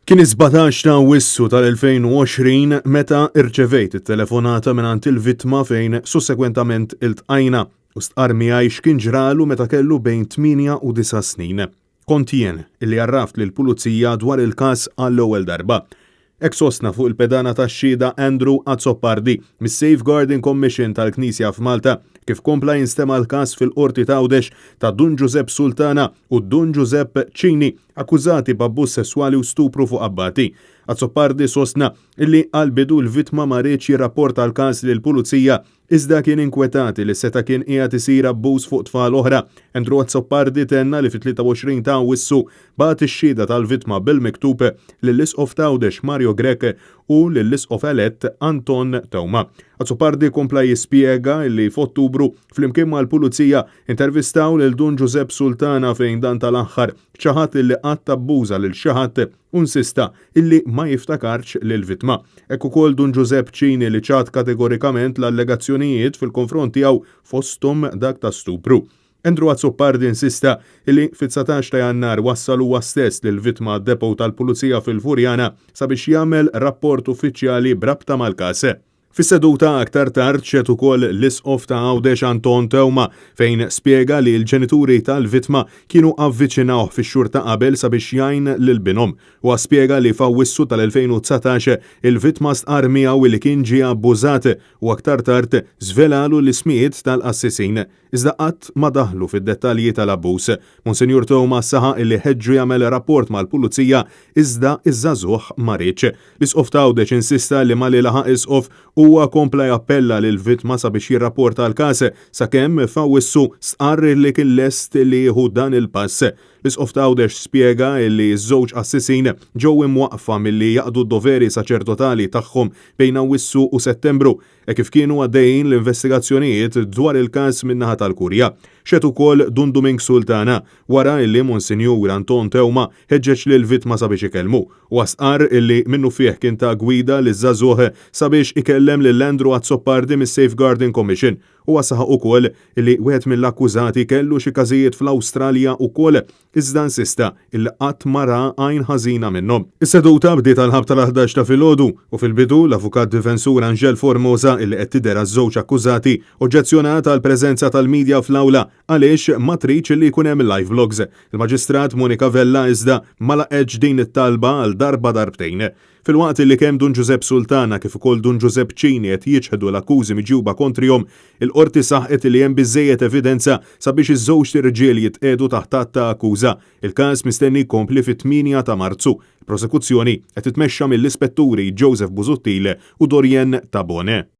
Kien is-17 ta' Awwissu tal-2020 meta rċevejt it-telefonata mingħand il-vittma fejn sussegwentament iltqajna u stqarr miegħi x'kien ġralu meta kellu bejn tmienja u disa' snin. Kont jien illi għarraft lill-Pulizija dwar il-każ għall-ewwel darba. Hekk sostna fuq il-pedana tax-xhieda Andrew Azzopardi mis-Safeguarding Commission tal-Knisja f'Malta kif kompla jinstema' l-każ fil-Qorti t'Għawdex ta' Dun Ġużepp Sultana u Dun Ġużepp Cini akkużati b'abbuż sesswali u stupru fuq abbati. Azzopardi sostna illi għall-bidu l-vittma ma riedx jirrapporta l-każ lill-Pulizija Iżda kien inkwetat li seta' kien qiegħed isir abbuż fuq tfal oħra. Andrew Azzopardi tenna li fit-23 ta' Awwissu bagħat ix-xhieda tal-vittma bil-miktub lill-Isqof t'Għawdex Mario Grech u lill-Isqof elett Anton Teuma. Azzopardi kompla jispjega li f'Ottubru flimkien mal-Pulizija intervistaw lil Dun Ġużepp Sultana fejn dan tal-aħħar ċaħad li qatt abbuża lil xi ħadd u nsista illi ma jiftakarx lill-vittma. Hekk ukoll Dun Ġużepp Cini li ċaħad kategorikament l-allegazzjonijiet fil-konfront tiegħu fosthom dak ta' stupru. Andrew Azzopardi insista illi fit-19 ta' Jannar wassal huwa stess lill-vittma għad-depot tal-Pulizija fil-Furjana sabiex jagħmel rapport uffiċjali b'rabta mal-każ. Fis-seduta aktar tard xehed ukoll l-Isqof ta' Għawdex Anton Teuma fejn spjega li l-ġenituri tal-vittma kienu avviċinawh fix-xhur ta' qabel sabiex jgħin lil binhom. Huwa spjega li f'Awwissu tal-2019 il-vittma stqarr miegħu li kien ġie abbużat u aktar tard żvelalu l-ismijiet tal-qassisin. Iżda qatt ma daħlu fid-dettalji tal-abbuż. Monsinjur Theuma saħaq illi ħeġġu jagħmel rapport mal-Pulizija iżda ż-żagħżugħ ma riedx. L-Isqof t'Għawdex insista li malli laħaq Isqof huwa kompla jappella lill-vittma sabiex jirrapporta l-każ sakemm f'Awwissu stqarr illi kien lest li jieħu dan il-pass. L-Isqof t'Għawdex spjega illi ż-żewġ qassisin ġew imwaqqfa milli jaqdu d-doveri saċerdotali tagħhom bejn Awwissu u Settembru Hekk kif kienu għaddejjin l-investigazzjonijiet dwar il-każ min-naħa tal-Kurja. Xehed ukoll Dun Dumink Sultana wara illi Monsinjur Anton Teuma ħeġġeġ lill-vittma sabiex ikellmu. Huwa stqarr illi minnufih kien ta gwida liż-żagħżugħ sabiex ikellem lil Andrew Azzopardi mis-Safeguarding Commission. Huwa saħaq ukoll illi wieħed mill-akkużati kellu xi każijiet fl-Awstralja ukoll iżda insista illi qatt ma ra għajn ħażina minnhom. Is-seduta bdiet għall-ħabta tal-11 ta' filgħodu u fil-bidu l-avukat difensur Angèle Formosa illi qed tidher għaż-żewġ akkużati oġġezzjonat għall-preżenza tal-media fl-awla għaliex ma tridx illi jkun hemm live blogs. Il-Maġistrat Monica Vella iżda ma laqgħetx din it-talba għal darba darbtejn. Filwaqt li kemm Dun Ġużepp Sultana kif ukoll Dun Ġużepp Cini qed jiċħdu l-akkużi miġjuba kontrihom, il-Qorti saħqet li hemm biżżejjed evidenza sabiex iż-żewġt irġiel jitqiegħdu taħt att ta' akkuża. Il-każ mistenni jkompli fit-8 ta' Marzu. Il-prosekuzzjoni qed titmexxa mill-Ispetturi Joseph Busuttil u Dorienne Tabone.